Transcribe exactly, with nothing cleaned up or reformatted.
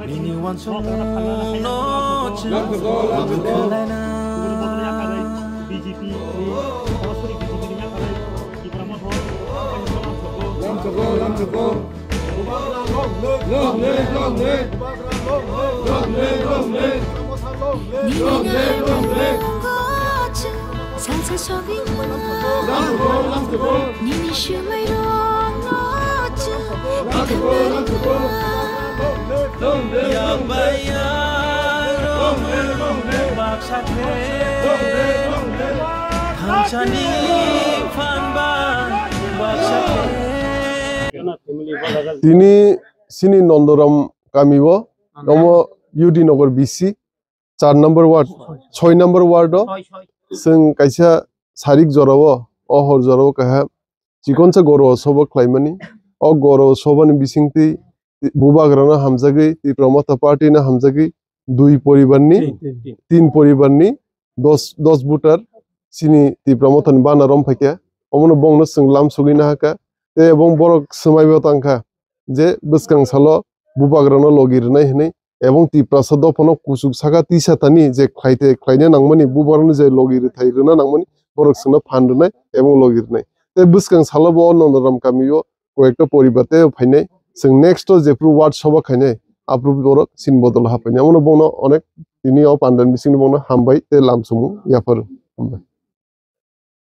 Nini uansukno chwng khwlaina. Nini swmai rokno chwng Tini sini Nondoram kami o, omo U D Nagar B C, char number ward, soi number ward o, chwng kaisa sarik jora o, o hor jora o kaha chikonsa goro sobo khlaimani. O goro sobani bisingtwi Bubagrano hamjagwi, Tipra Motha Party no hamjagwi, dui poribarni, tin poribarni, dos, dos voter chini Tipra Mothani bana rom phaikha. Omono bongno chwng lam sugwi nahakha. Tei ebong borok swmaibo tangkha je bwskang salo Bubagrano logi rwnai hwnwi. Ebong Tiprasa dophano kuchuk saka tisa thani je khlaite khlaina nangmani, Bubagrano je logi rwthai rwna nangmani, borok chwngno phan rwnai ebong logi rwnai. Tei bwskang salo bo o Nondoram kami o koyekta poribar tei phainai. Chwng next o jephru ward soba khainai, aphru borok chini bodol haphainai. Omono bongno onek tini o pandan bisingni bongno hambai tei lam sumung yapharo. Hambai.